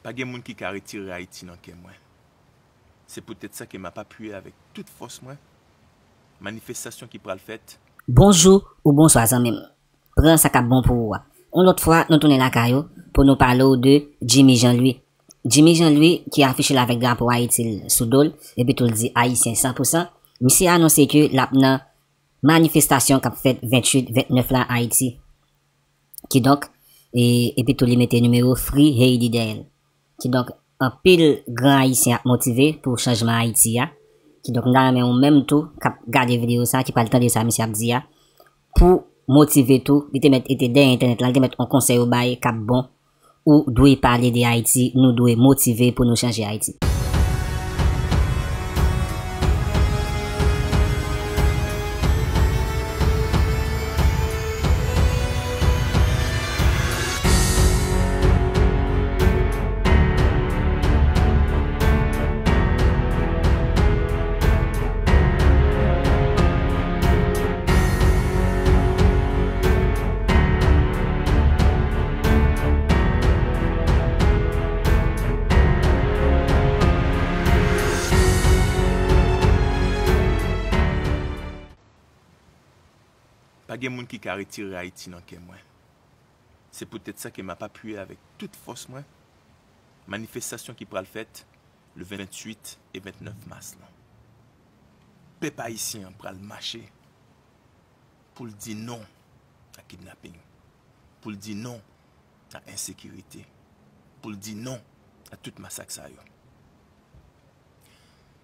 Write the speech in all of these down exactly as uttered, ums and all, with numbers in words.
Pa gen moun ki ka retire Ayiti nan kè mwen. Se poutèt sa ke m ap apiye avèk tout fòs mwen manifestasyon ki pral fèt. Bonjou ou bonswa zanmi m. Pran sa k ap bon pou ou a. Yon lòt fwa, nou tounen lakay ou pou nou pale w de Jimmy Jean Louis. Jimmy Jean Louis ki afiche l avèk drapo Ayiti l sou do l, epi tou l di Ayisyen san pou san. Misye anonse ke l ap nan manifestasyon k ap fèt venntuit, vennèf la Ayiti. Kidonk, e, epi tou li mete nimewo Free Haiti dèyè l. Kidonk, anpil gran Ayisyen ap motive pou chanjman Ayiti a. Kidonk, m ta renmen ou menm tou k ap gade videyo sa, ki pral tande sa misye ap di a, pou motive tou. Li te mèt, li te dèyè entènèt la, li te mèt yon konsèy ou bay k ap bon. Ou dwe pale de Ayiti, nou dwe motive pou nou chanje Ayiti. Pa gen moun ki ka retire Ayiti nan kè mwen. Se poutèt sa ke m ap apiye avèk tout fòs mwen manifestasyon ki pral fèt le venntuit e vennèf mas lan. Pèp ayisyen an pral mache pou l di non a kidnaping, pou l di non a ensekirite, pou l di non a tout masak sa yo.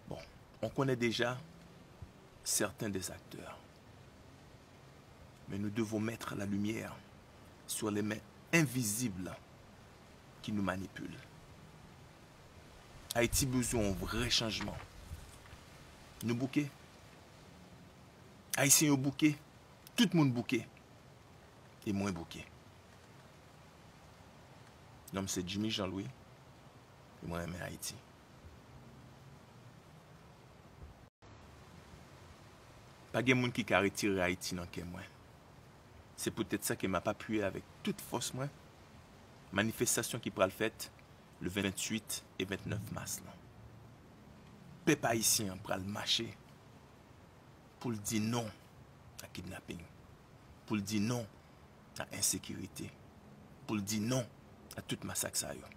Bon, on connaît déjà certains des acteurs. Mais nous devons mettre la lumière sur les mains invisibles qui nous manipulent. Ayiti bezwen yon vrè chanjman. Nou bouke. Ayisyen yo bouke. Tout moun bouke. E mwen bouke. Non m se Jimmy Jean Louis. E mwen renmen Ayiti. Pa gen moun ki ka retire Ayiti nan kè mwen. Se poutèt sa ke m ap apiye avèk tout fòs mwen manifestasyon ki pral fèt le venntuit e vennèf mas lan. Pèp ayisyen an pral mache pou l di non a kidnaping, pou l di non a ensekirite, pou l di non a tout masak sa yo.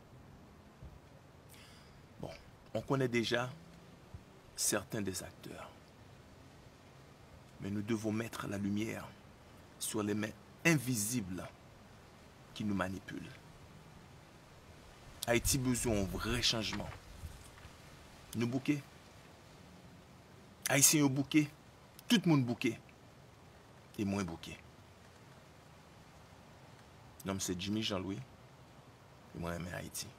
Bon, on connaît déjà certains des acteurs. Mais nous devons mettre la lumière sur les mains invisibles qui nous manipulent. Ayiti bezwen yon vrè chanjman. Nou bouke. Ayisyen yo bouke. Tout moun bouke. E mwen bouke. Non m se Jimmy Jean Louis. E mwen renmen Ayiti.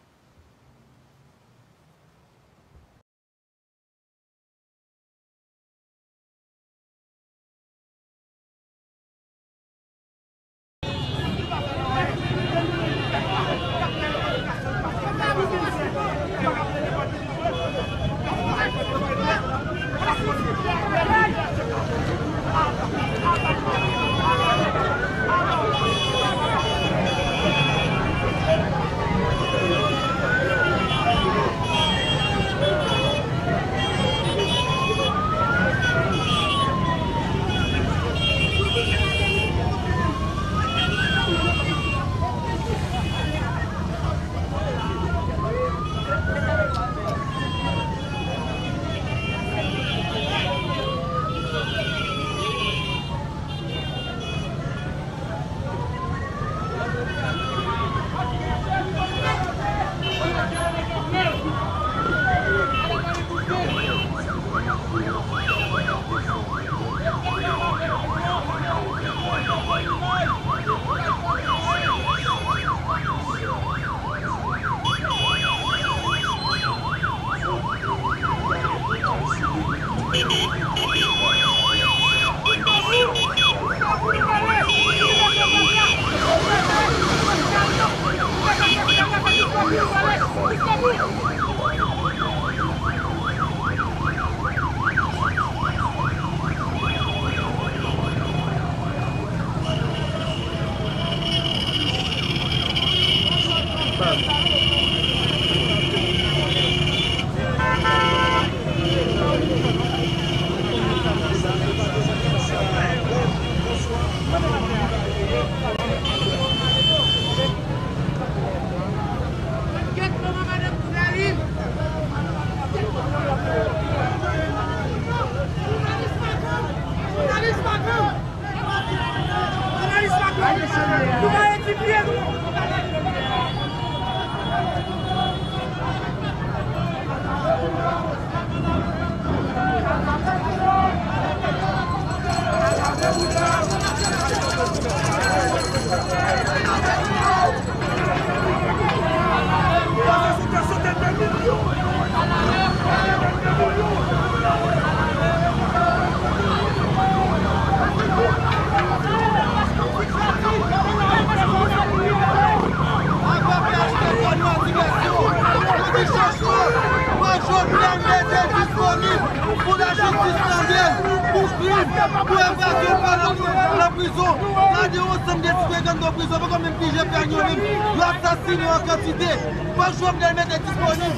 Krim, pou evazyon, pa nan, nan prizon. Gade yon ansanm de ti gang nan prizon, poko menm pije pèny yo menm. Yo asasine yo an kantite. Fòk Jovenel mete disponib.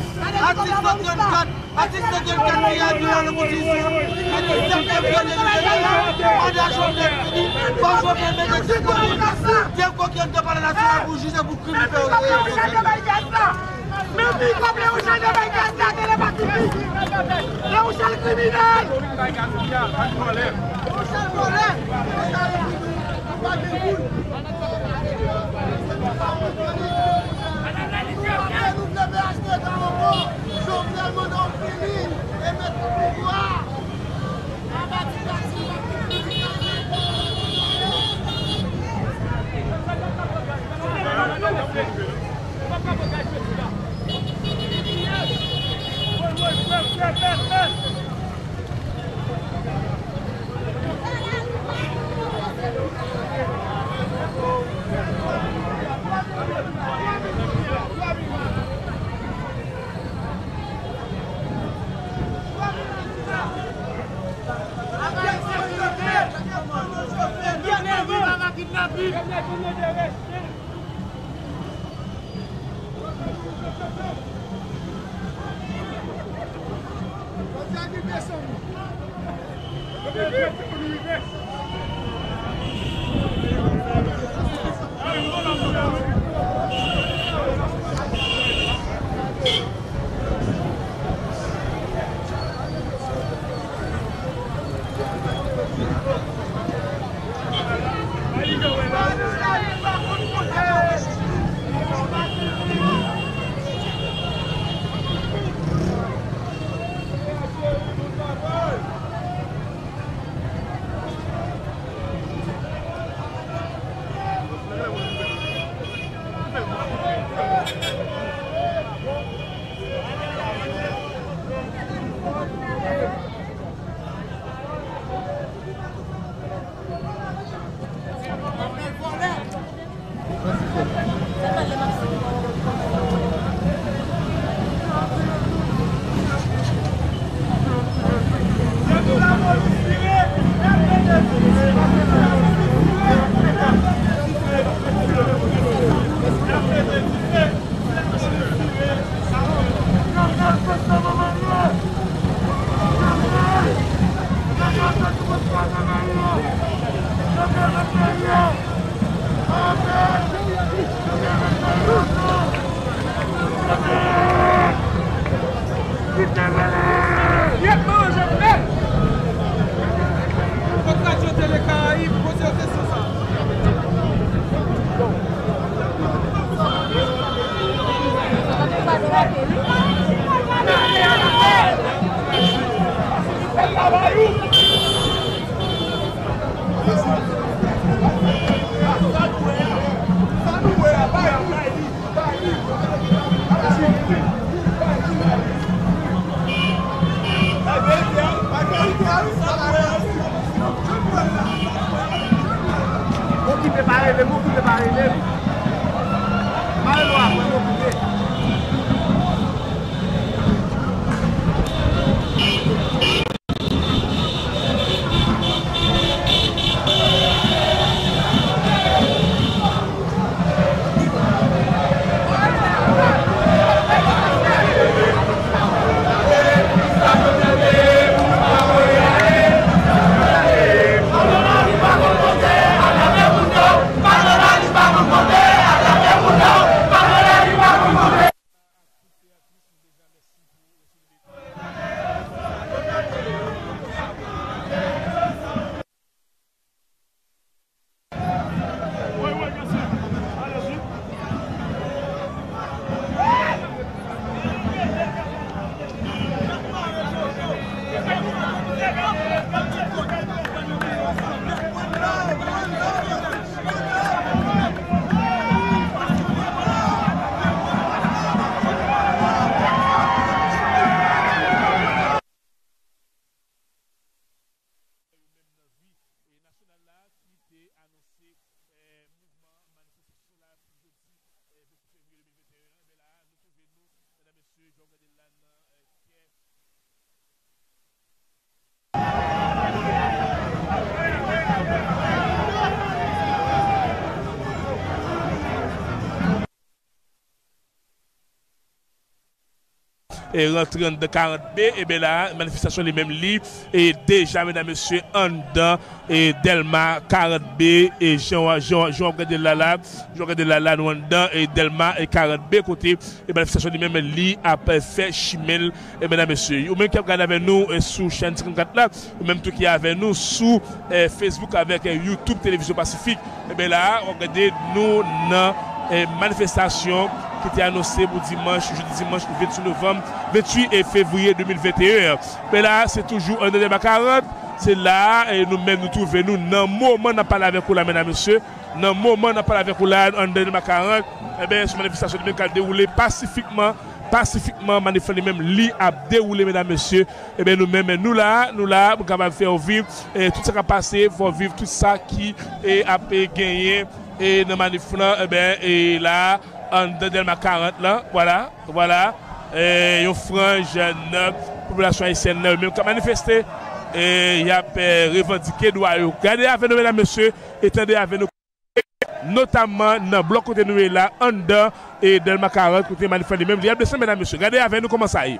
Atik san trannkat, atik san trannkat ki a di nan konstitisyon an. Atik san trannkat de libere yo. Manda Jovenel fini. Fòk Jovenel mete disponib. Gen kokenn nan palè nasyonal pou jije pou krim li fè yo. Men mi kòb Lewochèl te bay gaz la, te le pasifik. Lewochèl kriminèl. Lewochèl vòlè. Jovenel mande w fini e met pouvwa. Fòk Radyo Tele Karayib poze yo kesyon sa. Okipe pa rele m, okipe pa rele m. Pa rele w apre m, okipe. e rantre anndan karant B, e ben la, manifestasyon li menm li, e deja, medam, mesye, anndan, e Dèlma karant B, e jan, jan, jan w ap gade l la la, jan w ap gade l la la, nou anndan, e Dèlma, e karant B, kote, e manifestasyon li menm li ap fè chimen l, e medam, mesye. Ou menm ki ap gade avè nou, e sou chèn senkannkat la, ou menm tou ki avè nou sou, e Facebook avèk, e YouTube Televizyon Pasifik, e ben la, w ap gade nou nan, e manifestasyon ki te anonse pou dimanch, jodi dimanch venntuit novanm, venntuit fevriye de mil venteyen. Men la, se toujou anndan Dèlma karant. Se la, e nou menm nou twouve nou nan moman n ap pale avèk ou la, medam, mesye. Nan moman n ap pale avèk ou la, anndan Dèlma karant, e ben, se manifestasyon li menm k ap dewoule pasifikman, pasifikman, manif lan li menm li ap dewoule, medam, mesye. E ben, nou menm, nou la, nou la, pou kapab fè w viv, e tout sa k ap pase, fè w viv tout sa ki, e ap, e genyen, e nan manif lan, e ben, e la, anndan Dèlma karant lan, vwala, vwala. E, yon franj nan popilasyon ayisyèn nan, yo menm k ap manifeste, e y ap, e, revandike dwa yo. Gade avè nou, medam, mesye, e tande avè nou, notamman nan blòk kote nou ye la, anndan, e Dèlma karant, kote manif lan li menm, li ap desann, medam, mesye. Gade avè nou kòman sa ye.